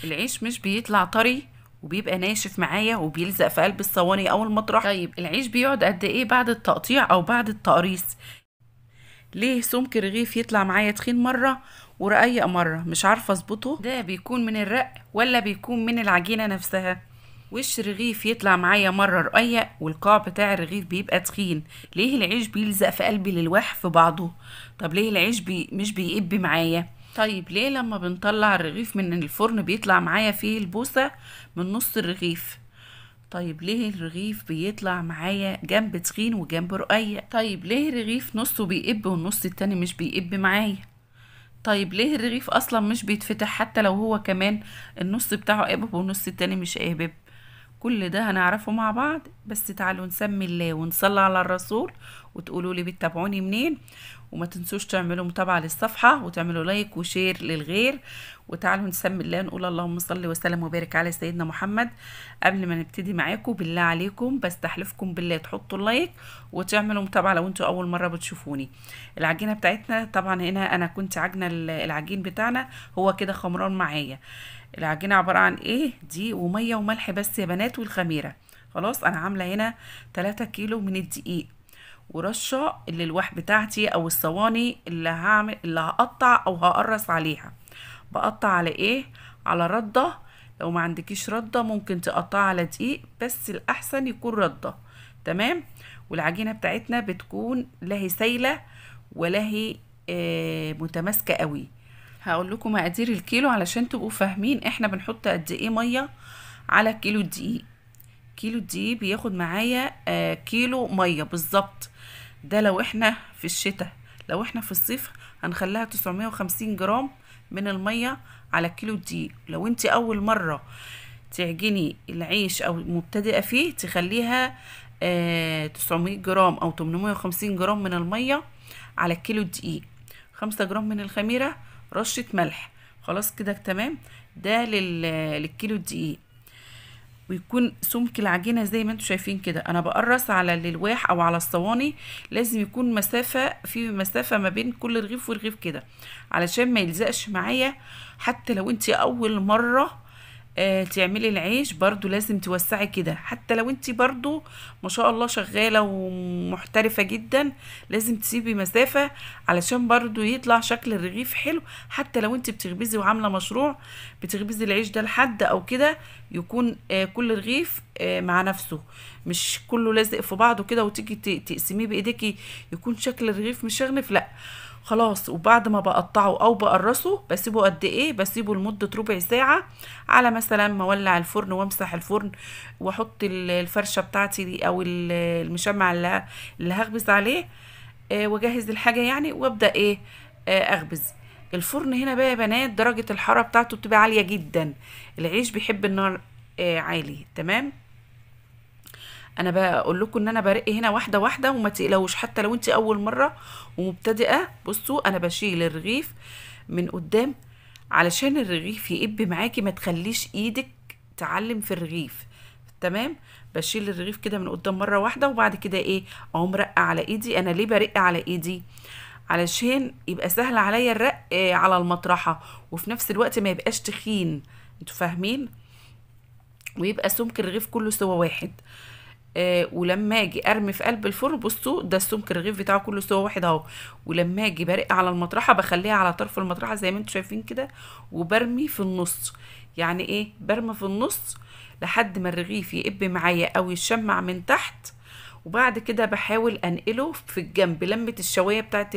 العيش مش بيطلع طري وبيبقى ناشف معايا وبيلزق في قلب الصواني او المطرح. طيب العيش بيقعد قد ايه بعد التقطيع او بعد التقريص؟ ليه سمك الرغيف يطلع معايا تخين مرة ورقيق مرة؟ مش عارفه اظبطه. ده بيكون من الرق ولا بيكون من العجينة نفسها؟ وش الرغيف يطلع معايا مرة رقيق والقاع بتاع الرغيف بيبقى تخين. ليه العيش بيلزق في قلب الالواح في بعضه؟ طب ليه العيش مش بيقب معايا؟ طيب ليه لما بنطلع الرغيف من الفرن بيطلع معايا فيه البوسه من نص الرغيف؟ طيب ليه الرغيف بيطلع معايا جنب تخين وجنب رقيق؟ طيب ليه الرغيف نصه بيقب والنص التاني مش بيقب معايا؟ طيب ليه الرغيف اصلا مش بيتفتح حتى لو هو كمان النص بتاعه قابب والنص التاني مش قابب؟ كل ده هنعرفه مع بعض، بس تعالوا نسمي الله ونصلي على الرسول وتقولوا لي بتتابعوني منين، وما تنسوش تعملوا متابعة للصفحة وتعملوا like و share للغير. وتعالوا نسمي الله نقول اللهم صل وسلم وبارك على سيدنا محمد. قبل ما نبتدي معاكم بالله عليكم بستحلفكم بالله تحطوا ال like وتعملوا متابعة لو انتوا اول مرة بتشوفوني. العجينة بتاعتنا طبعا هنا انا كنت عجنة العجين بتاعنا هو كده خمران معايا. العجينة عبارة عن ايه؟ دي ومية وملح بس يا بنات والخميرة. خلاص انا عاملة هنا 3 كيلو من الدقيق ورشة الالواح بتاعتي او الصواني اللي هعمل اللي هقطع او هقرص عليها. بقطع على ايه؟ على ردة. لو ما عندكيش ردة ممكن تقطعها على دقيق، بس الاحسن يكون ردة. تمام. والعجينة بتاعتنا بتكون لا هي سايلة ولا هي متماسكة قوي. هقول لكم مقادير الكيلو علشان تبقوا فاهمين احنا بنحط قد ايه مية على كيلو الدقيق. كيلو الدقيق بياخد معايا كيلو مية بالظبط. ده لو احنا في الشتاء، لو احنا في الصيف هنخليها 950 جرام من المية على كيلو الدقيق. لو انت اول مرة تعجني العيش او مبتدئة فيه تخليها 900 جرام او 850 جرام من المية على كيلو الدقيق، 5 جرام من الخميره، رشه ملح. خلاص كده تمام. ده للكيلو الدقيق. ويكون سمك العجينة زي ما انتم شايفين كده. انا بقرص على الالواح او على الصواني، لازم يكون مسافة في مسافة ما بين كل رغيف ورغيف كده علشان ما يلزقش معايا. حتى لو انت اول مرة تعملي العيش برضو لازم توسعي كده، حتى لو انت برضو ما شاء الله شغالة ومحترفه جدا لازم تسيبي مسافة علشان برضو يطلع شكل الرغيف حلو. حتى لو انت بتخبزي وعامله مشروع بتخبزي العيش ده لحد او كده يكون كل رغيف مع نفسه، مش كله لازق في بعضه كده وتيجي تقسميه بايديكي يكون شكل الرغيف مش شغنف. لا خلاص. وبعد ما بقطعه او بقرصه بسيبه قد ايه؟ بسيبه لمدة ربع ساعة على مثلا ما اولع الفرن وامسح الفرن واحط الفرشة بتاعتي دي او المشمع اللي هخبز عليه، واجهز الحاجة يعني، وابدا ايه اخبز. الفرن هنا بقى يا بنات درجه الحرارة بتاعته بتبقى عالية جدا، العيش بيحب النار عالي. تمام. انا بقول لكم ان انا برق هنا واحدة واحدة وما تقلقوش حتى لو انت اول مرة ومبتدئه. بصوا انا بشيل الرغيف من قدام علشان الرغيف يقب معاكي، ما تخليش ايدك تعلم في الرغيف. تمام. بشيل الرغيف كده من قدام مرة واحدة، وبعد كده ايه اقوم رقه على ايدي. انا ليه برق على ايدي؟ علشان يبقى سهل عليا الرق على المطرحه، وفي نفس الوقت ما يبقاش تخين، انتوا فاهمين، ويبقى سمك الرغيف كله سوا واحد. ولما اجي ارمي في قلب الفرن، بصوا ده السمك الرغيف بتاعه كله سوا واحد اهو. ولما اجي برق على المطرحه بخليها على طرف المطرحه زي ما انتم شايفين كده، وبرمي في النص. يعني ايه برمي في النص؟ لحد ما الرغيف يقب معايا او يتشمع من تحت، وبعد كده بحاول انقله في الجنب لمه الشوايه بتاعت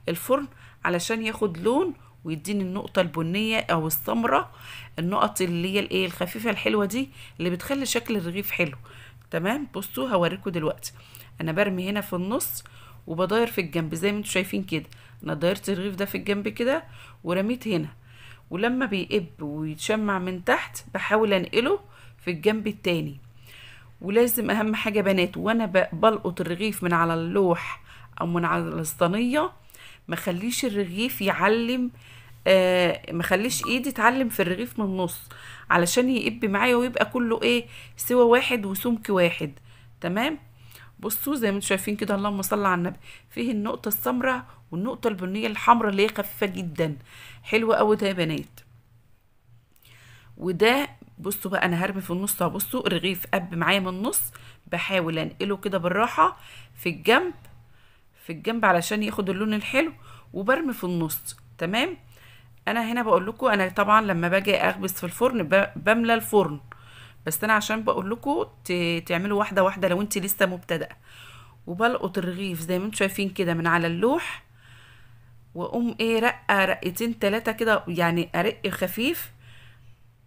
الفرن علشان ياخد لون ويديني النقطة البنية او السمراء، النقط اللي هي الايه الخفيفة الحلوة دي اللي بتخلي شكل الرغيف حلو. تمام. بصوا هوريكم دلوقتي انا برمي هنا في النص وبداير في الجنب زي ما انتم شايفين كده. انا دايرت الرغيف ده في الجنب كده ورميت هنا، ولما بيقب ويتشمع من تحت بحاول انقله في الجنب التاني. ولازم اهم حاجة بنات وانا بلقط الرغيف من على اللوح او من على الصينية ما خليش الرغيف يعلم، ما خليش ايدي تعلم في الرغيف من النص علشان يقب معايا ويبقى كله ايه سوى واحد وسمك واحد. تمام. بصوا زي ما انتم شايفين كده، اللهم صل على النبي، فيه النقطة السمراء والنقطة البنية الحمراء اللي هي خفيفة جدا، حلوة قوي ده يا بنات. وده بصوا بقى انا هرمي في النص. بصوا الرغيف قب معايا من النص، بحاول انقله كده بالراحة في الجنب، في الجنب علشان ياخد اللون الحلو، وبرمي في النص. تمام. انا هنا بقول لكم انا طبعا لما باجي اخبز في الفرن بملى الفرن، بس انا عشان بقول لكم تعملوا واحدة واحدة لو انت لسه مبتدئة. وبلقط الرغيف زي ما انتم شايفين كده من على اللوح، واقوم ايه رقه رقتين ثلاثة كده، يعني ارق خفيف،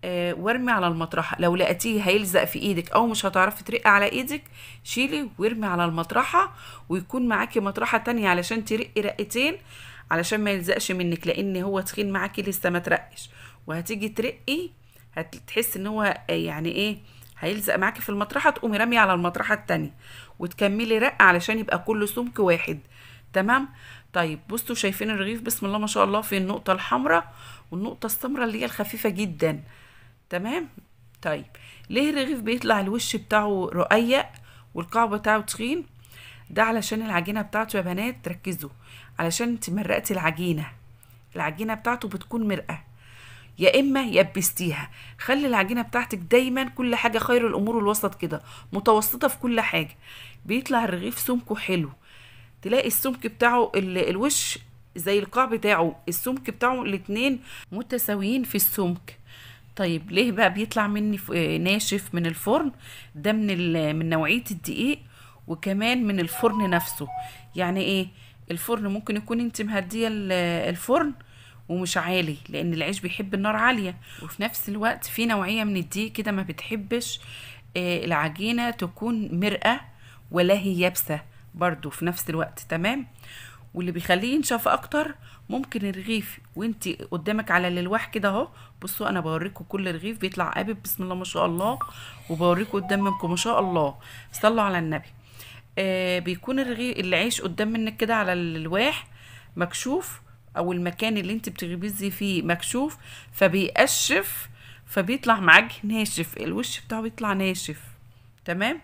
وارمي على المطرحه. لو لقيتيه هيلزق في ايدك او مش هتعرفي ترقي على ايدك، شيلي وارمي على المطرحه، ويكون معاكي مطرحه تانية علشان ترقي رقتين علشان ما يلزقش منك، لان هو تخين معاكي لسه ما ترقش. وهتيجي ترقي هتحس ان هو يعني ايه هيلزق معاكي في المطرحه، تقومي راميه على المطرحه التانية وتكملي رق علشان يبقى كله سمك واحد. تمام. طيب بصوا شايفين الرغيف بسم الله ما شاء الله في النقطة الحمراء والنقطة السمراء اللي هي الخفيفة جدا. تمام. طيب ليه الرغيف بيطلع الوش بتاعه رقيق والقاع بتاعه تخين؟ ده علشان العجينة بتاعته يا بنات، ركزوا، علشان انت مرقتي العجينة، العجينة بتاعته بتكون مرقه، يا اما يبستيها. خلي العجينة بتاعتك دايما كل حاجة خير الامور الوسط كده، متوسطه في كل حاجة. بيطلع الرغيف سمكة حلو، تلاقي السمك بتاعه الوش زي القاع بتاعه، السمك بتاعه الاتنين متساويين في السمك. طيب ليه بقى بيطلع مني ناشف من الفرن؟ ده من نوعية الدقيق، وكمان من الفرن نفسه. يعني ايه الفرن؟ ممكن يكون انت مهديه الفرن ومش عالي، لان العيش بيحب النار عالية، وفي نفس الوقت في نوعية من الدقيق كده ما بتحبش العجينة تكون مرقه ولا هي يابسة برضو في نفس الوقت. تمام. واللي بيخليه ينشف اكتر ممكن الرغيف وانت قدامك على الالواح كده اهو. بصوا انا بوريكم كل رغيف بيطلع قابب بسم الله ما شاء الله، وبوريكم قدام منكم ما شاء الله، صلوا على النبي. بيكون الرغيف العيش قدام منك كده على الالواح مكشوف، او المكان اللي انت بتخبزي فيه مكشوف، فبيقشف، فبيطلع معاك ناشف، الوش بتاعه بيطلع ناشف. تمام.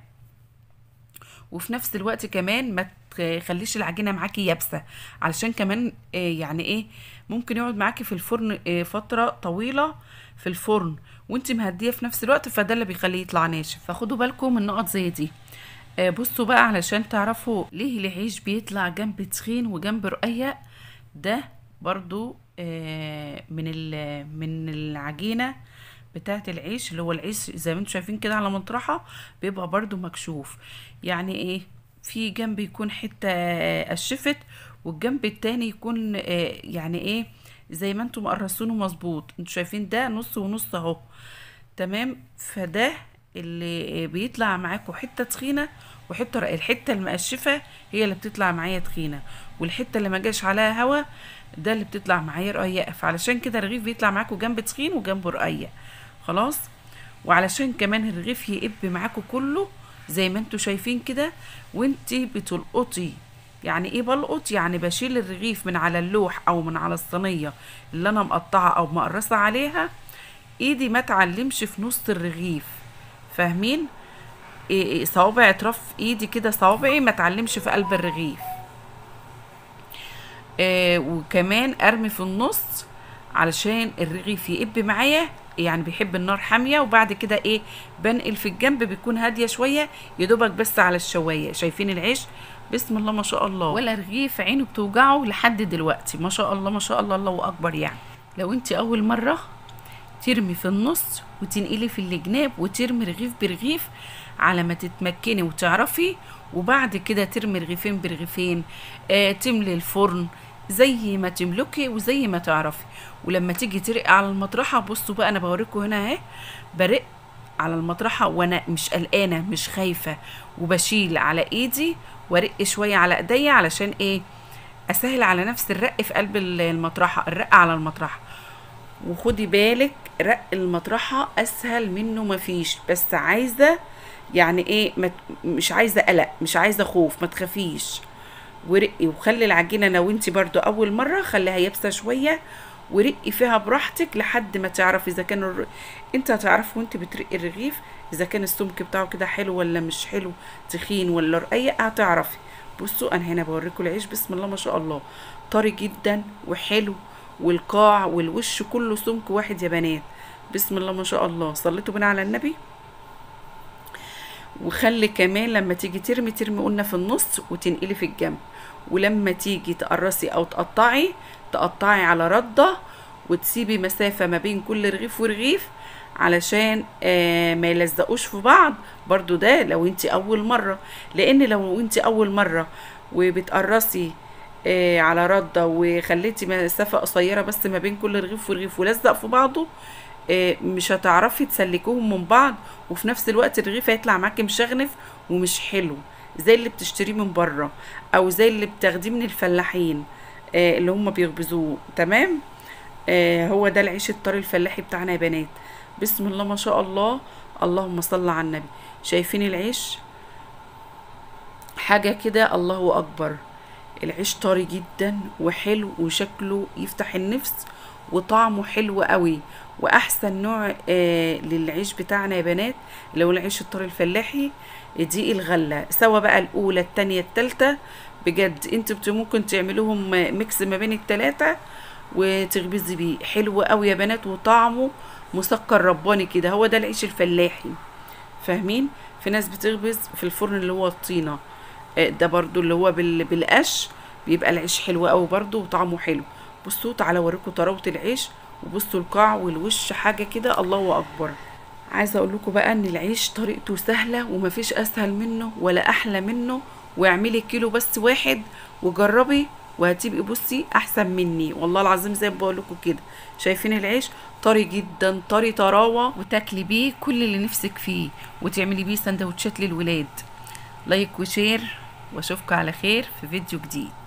وفي نفس الوقت كمان ما تخليش العجينة معاكي يابسة، علشان كمان يعني ايه ممكن يقعد معاكي في الفرن فترة طويلة في الفرن وانت مهديه في نفس الوقت، فده اللي بيخليه يطلع ناشف. فخدوا بالكم من نقط زي دي. بصوا بقى علشان تعرفوا ليه العيش بيطلع جنب تخين وجنب رقيق. ده برضو من العجينة بتاعه العيش، اللي هو العيش زي ما انتم شايفين كده على مطرحه بيبقى برضو مكشوف. يعني ايه؟ في جنب يكون حتة قشفت، والجنب التاني يكون يعني ايه زي ما انتم مقرصينه مظبوط. انتوا شايفين ده نص ونص اهو. تمام. فده اللي بيطلع معاكم حتة تخينة وحتة رقيقه. الحتة المقشفه هي اللي بتطلع معايا تخينة، والحتة اللي ما جاش عليها هوا ده اللي بتطلع معايا رقيقه. فعلشان كده الرغيف بيطلع معاكم جنب تخين وجنبه رقيق. خلاص. وعلشان كمان الرغيف يقب معاكم كله زي ما انتوا شايفين كده وانتي بتلقطي. يعني ايه بلقط؟ يعني بشيل الرغيف من على اللوح او من على الصينية اللي انا مقطعه او مقرصه عليها، ايدي ما تعلمش في نص الرغيف، فاهمين؟ إيه صوابع اطراف ايدي كده، صوابعي ما تعلمش في قلب الرغيف. وكمان ارمي في النص علشان الرغيف يقب معايا، يعني بيحب النار حامية. وبعد كده ايه بنقل في الجنب بيكون هادية شوية يدوبك بس على الشوايه. شايفين العيش بسم الله ما شاء الله، ولا رغيف عينه بتوجعه لحد دلوقتي، ما شاء الله ما شاء الله، الله اكبر. يعني لو انت اول مرة ترمي في النص وتنقلي في الجناب وترمي رغيف برغيف على ما تتمكني وتعرفي، وبعد كده ترمي رغيفين برغيفين، تملي الفرن زي ما تملكي وزي ما تعرفي. ولما تيجي ترقي على المطرحه، بصوا بقى انا بوريكم هنا اهي، برق على المطرحه وانا مش قلقانة مش خايفة، وبشيل على ايدي وارق شوية على ايديا علشان ايه اسهل على نفس الرق في قلب المطرحه، الرق على المطرحه. وخدي بالك رق المطرحه اسهل منه مفيش، بس عايزه يعني ايه مش عايزه قلق، مش عايزه خوف، ما تخافيش ورقي. وخلي العجينة لو انت برضو اول مرة خليها يابسة شوية ورقي فيها براحتك لحد ما تعرفي اذا كان انت هتعرفي وانت بترقي الرغيف اذا كان السمك بتاعه كده حلو ولا مش حلو، تخين ولا رقيق، هتعرفي. بصوا انا هنا بوريكم العيش بسم الله ما شاء الله، طري جدا وحلو، والقاع والوش كله سمك واحد يا بنات. بسم الله ما شاء الله، صليتوا بنا على النبي. وخلي كمان لما تيجي ترمي ترمي قلنا في النص وتنقلي في الجنب، ولما تيجي تقرصي او تقطعي تقطعي على رده، وتسيبي مسافة ما بين كل رغيف ورغيف علشان ما يلزقوش في بعض. برضو ده لو انت اول مرة، لان لو انت اول مرة وبتقرصي على رده وخليتي مسافة قصيرة بس ما بين كل رغيف ورغيف ولزق في بعضه، مش هتعرفي تسلكوهم من بعض، وفي نفس الوقت الرغيف هيطلع معاكي مشغنف ومش حلو زي اللي بتشتريه من بره او زي اللي بتاخديه من الفلاحين اللي هم بيخبزوه. تمام. هو ده العيش الطري الفلاحي بتاعنا يا بنات. بسم الله ما شاء الله، اللهم صل على النبي. شايفين العيش حاجة كده، الله اكبر. العيش طري جدا وحلو وشكله يفتح النفس وطعمه حلو قوي، واحسن نوع للعيش بتاعنا يا بنات اللي هو العيش الطري الفلاحي دي الغلة، سواء بقى الاولى الثانية الثالثة. بجد انتوا ممكن تعملوهم mix ما بين الثلاثة وتخبزي بيه، حلو قوي يا بنات وطعمه مسكر رباني كده. هو ده العيش الفلاحي، فاهمين؟ في ناس بتخبز في الفرن اللي هو الطينه ده برضو اللي هو بالقش، بيبقى العيش حلو قوي برضو وطعمه حلو. بصوا تعالوا اوريكم طراوه العيش، وبصوا القاع والوش حاجة كده الله اكبر. عايزه اقول لكم بقى ان العيش طريقته سهلة ومفيش اسهل منه ولا احلى منه، واعملي كيلو بس واحد وجربي وهتبقي بصي احسن مني والله العظيم، زي ما بقول لكم كده. شايفين العيش طري جدا، طري طراوه، وتاكلي بيه كل اللي نفسك فيه وتعملي بيه سندوتشات للولاد. like و share، واشوفكم على خير في فيديو جديد.